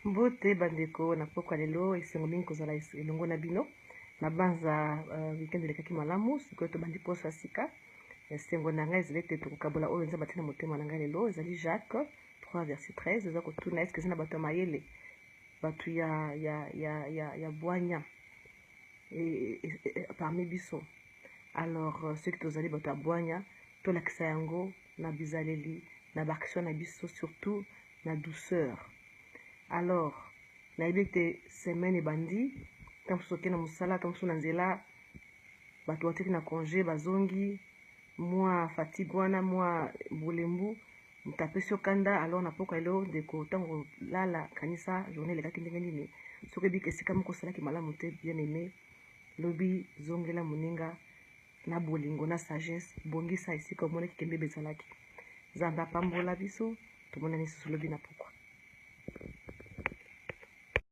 Mbote bandeko na pokwa lelo, esengo mingi kozala elongo na bino. Na banza weekend elekaki malamu, sikoyo tobandi poso ya sika. Esengo na ngai ezali ete tokokabola oyo Nzambe atie na motema na ngai lelo. Ezali Jacques 3 verset 13, eza kotuna eske eza na bato ya mayele, bato ya bwanya parmi biso. Alors soki tozali bato ya bwanya, tolakisa yango na bizaleli, na baaction na biso, surtout na douceur. Alors nayebi ete semaine ebandi, ntango mosusu okei na mosala, ntango mosusu na nzela, bato batiki na congé bazongi, mwa fatigue wana, mwa bolembu, moto apesi yo kanda. Alors na pokwa lelo, ndeko, ntango olala, kanisa journée elekaki ndenge nini. Soki ebika esika moko osalaki malamu te, bien aimé, lobi zongela moninga na bolingo, na sagesse, bongisa esika omonaki kembebe ezalaki. Nzambe apambola biso, tomonani susu lobi na pokwa.